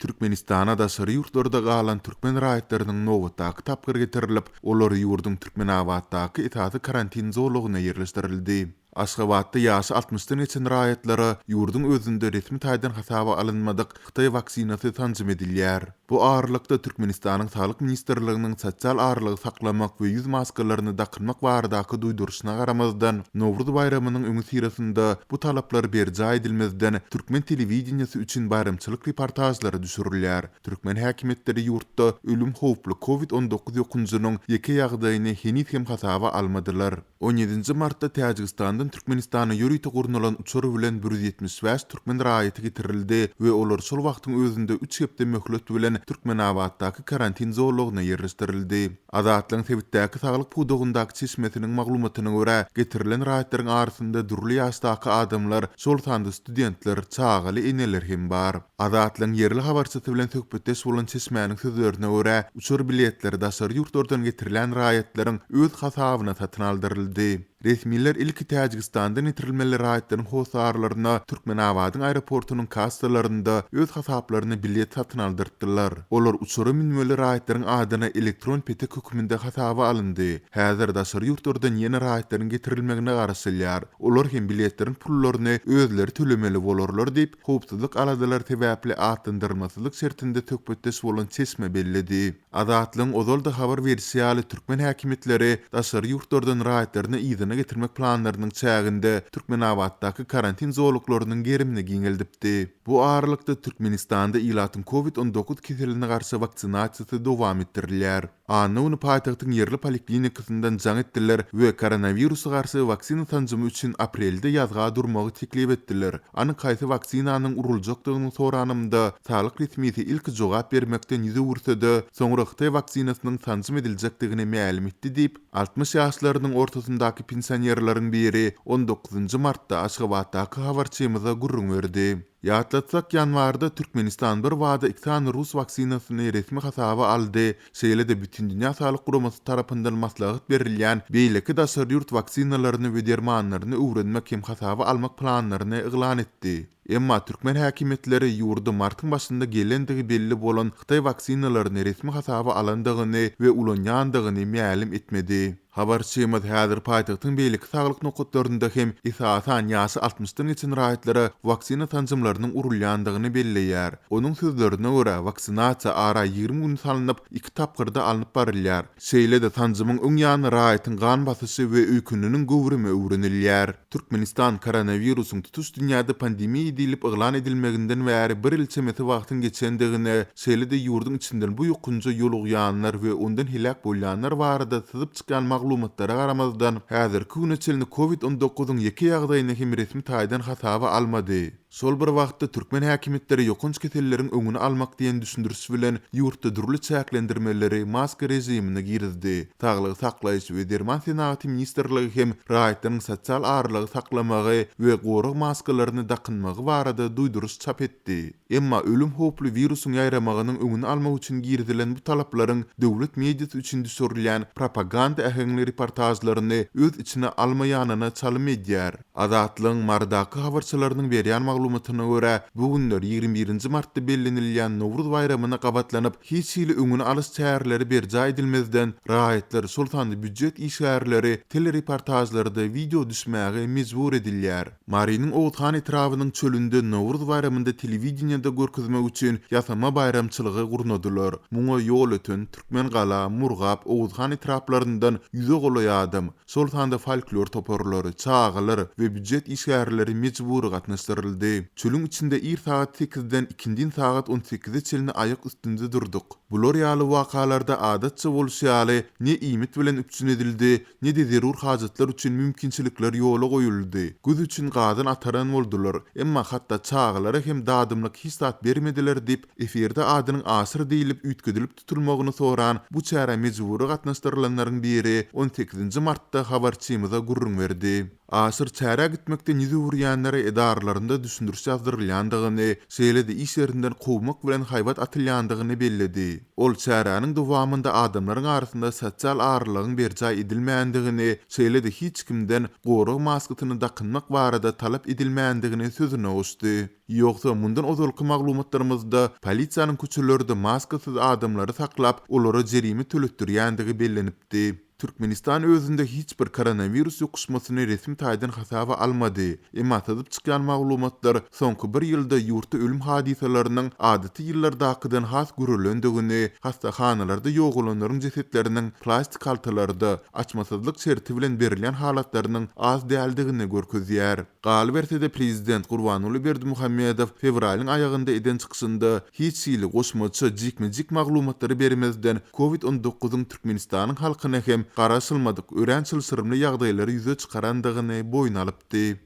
Türkmenistana daşary ýurtlarda galan türkmen raýatlarynyň nobatdaky tapgyry getirilip, olar ýurduň Türkmenabatdaky esasy karantin zolagyna ýerleşdirildi. Aşgabatda ýaşy altmyşdan geçen raýatlara ýurduň özünde resmi taýdan hasaba alynmadyk hytaý waksinasy sanjym edilýär. Bu aralykda, Türkmenistanyň Saglyk ministrliginiň sosial aralygy saklamak we ýüz maskalaryny dakynmak baradaky duýduryşyna garamazdan, Nowruz baýramynyň öňüsyrasynda bu talaplar berjaý edilmezden, türkmen telewideniýesi üçin baýramçylyk reportažlary düşürilýär. Türkmen häkimiýetleri ýurtda ölüm howply Covid 19 ýokunjynyň ýeke ýagdaýyny heniz hem hasaba almadylar. On ýedinji martda Täjigistandan Türkmenistana ýörite gurnalan uçar bilen 175 türkmen raýaty getirildi we olar şol wagtyň özünde üç hepde möhlet bilen Türkmenabatdaky karantin zolagyna ýerleşdirildi. Azatlygyň sebitdäki saglyk pudagyndaky çeşmesiniň maglumatyna görä, getirilen raýatlaryň arasynda dürli ýaşdaky adamlar, şol sanda studentler, çagaly eneler hem bar. Azatlygyň ýerli habarçysy bilen söhbetdeş bolan çeşmäniň sözlerine görä, uçar biletleri daşary ýurtlardan getirilen raýatlaryň öz hasabyna satyn aldyryldy. Resmiler ilki Täjigistandan getirilmeli raýatlaryň hossarlaryna Türkmenabadyň aeroportunyň kassalarynda öz hasaplaryna bilet satyn aldyrtdylar. Olar uçara münmeli raýatlaryň adyna elektron petek hökmünde hasaba alyndy. Häzir daşary ýurtlardan ýene raýatlaryň getirilmegine garaşylýar. Olar hem biletleriň pullaryny özleri tölemeli bolarlar diýip, howpsuzlyk aladalary sebäpli atlandyrylmasyzlyk şertinde söhbetdeş bolan çeşme belledi. Azatlygyň ozal-da habar berşi ýaly, türkmen häkimiýetleri daşary ýurtlardan raýatlaryny yzyna getirmek planlarynyň çäginde Türkmenabatdaky karantin zolaklarynyň gerimini giňeldipdi. Bu aralykda, Türkmenistanda ilatyň Covid 19 keseline garşy waksinasiýasy dowam etdirilýär. Anna güni paýtagtyň ýerli poliklinikasyndan jaň etdiler we koronawirusa garşy waksina sanjymy üçin aprelde ýazga durmagy teklip etdiler. Anyk haýsy waksinanyň uruljakdygyny soranymda, saglyk resmisi ilki jogap bermekden ýüz öwürse-de, soňra hytaý waksinasynyň sanjym ediljekdigini mälim etdi diýip, 60 ýaşlarynyň ortasyndaky pensionerleriň biri on dokuzynjy martda Aşgabatdaky habarçymyza gürrüň berdi. Ýatlatsak, ýanwarda Türkmenistan birbada iki sany rus waksinasyny resmi hasaba aldy, şeýle-de Bütindünýä Saglyk Guramasy tarapyndan maslahat berilýän beýleki daşary ýurt waksinalaryny we dermanlaryny öwrenmek hem hasaba almak planlaryny yglan etdi. Emma türkmen häkimiýetleri ýurda martyň başynda gelendigi belli bolan hytaý waksinalaryny resmi hasaba alandygyny we ulanýandygyny mälim etmedi. Habarçymyz häzir paýtagtyň beýleki saglyk nokatlarynda hem esasan ýaşy altmyşdan geçen raýatlara waksina sanjymlarynyň urulýandygyny belleýär. Onuň sözlerine görä, waksinasiýa ara 20 gün salnyp, iki tapgyrda alnyp barylýar. Şeýle-de sanjymyň öň ýany raýatyň gan basyşy we öýkeniniň göwrümi öwrenilýär. Türkmenistan koronawirusyň tutuş dünýäde pandemiýa diýlip yglan edilmeginden bäri bir ýyl çemesi wagtyň geçendigine, şeýle-de ýurduň içinden bu ýokunja ýolugýanlar we ondan heläk bolýanlar barada syzyp çykýan maglumatlara garamazdan, häzirki güne çenli Covid 19-yň ýeke ýagdaýyny hem resmi taýdan hasaba almady. Şol bir wagtda, türkmen häkimiýetleri ýokanç keselleriň öňüni almak diýen düşündiriş bilen ýurtda dürli çäklendirmeleri, maska režimini girizdi. Saglygy saklaýyş we derman senagaty ministrligi hem raýatlaryň sosial aralygy saklamagy we gorag maskalaryny dakynmagy barada duýduryş çap etdi. Emma ölüm howply wirusyň ýaýramagynyň öňüni almak üçin girizilen bu talaplaryň döwlet mediasy üçin düşürilýän propaganda äheňli reportažlaryny öz içine almaýanyna çalym edýär. Azatlygyň Marydaky habarçylarynyň berýän maglumatyna görä, bu günler 21 nji martda bellenilýän Nowruz baýramyna gabatlanyp, hiç hili öňüni alyş çäreleri berjaý edilmezden, raýatlar, şol sanda býujet işgärleri telereportažlarda wideo düşmäge mejbur edilýär. Marynyň Oguzhan etrabynyň çölünde Nowruz baýramynda telewideniýede görkezmek üçin ýasama baýramçylygy gurnadylar. Muňa Ýolöten, Türkmengala, Murgap, Oguzhan etraplaryndan ýüze golaý adam, şol sanda folklor toparlary, çagalar we býujet işgärleri mejbury gatnaşdyryldy. Çölüň içinde ir sagat sekizden ikindin sagat on sekize çenli aýak üstünde durduk. Bular ýaly wakalarda adatça bolşy ýaly, ne iýmit bilen üpjün edildi, ne-de zerur hajatlar üçin mümkinçilikler ýola goýuldy. Göz üçin gazan ataran boldular, emma hatda çagalara hem dadymlyk hiç zat bermediler diýip, efirde adynyň Aşyr diýlip üýtgedilip tutulmagyny soran bu çärä mejbury gatnaşdyrylanlaryň biri on sekizinji martda habarçymyza gürrüň berdi. Aşyr çärä gitmekden ýüz öwürýänlere edaralarynda. düşündiriş ýazdyrylýandygyny, şeýle-de iş ýerinden kowmak bilen haýbat atylýandygyny belledi. Ol çäräniň dowamynda adamlaryň arasynda sosial aralygyň berjaý edilmändigini, şeýle-de hiç kimden gorag maskasyny dakynmak barada talap edilmändigini sözüne goşdy. Ýogsa, mundan ozalky maglumatlarymyzda polisiýanyň köçelerde maskasyz adamlary saklap, olara jerime töletdirýändigi bellenipdi. Türkmenistan özünde hiç bir koronawirus ýokuşmasyny resmi taýdan hasaba almady, emma syzyp çykýan maglumatlar soňky bir ýylda ýurtda ölüm hadysalarynyň adaty ýyllardakydan has görelendigini, hassahanalarda ýogalanlaryň jesetleriniň plastik haltalarda, açmasyzlyk şerti bilen berilýän halatlarynyň az däldigini görkezýär. Galyberse-de, prezident Gurbanguly Berdimuhamedow fewralyň aýagynda eden çykyşynda hiç hili goşmaça jikme-jik maglumatlary bermezden, Covid 19 yň Türkmenistanyň halkyna hem garaşylmadyk örän çylşyrymly ýagdaýlary ýüze çykarandygyny boýun alypdy.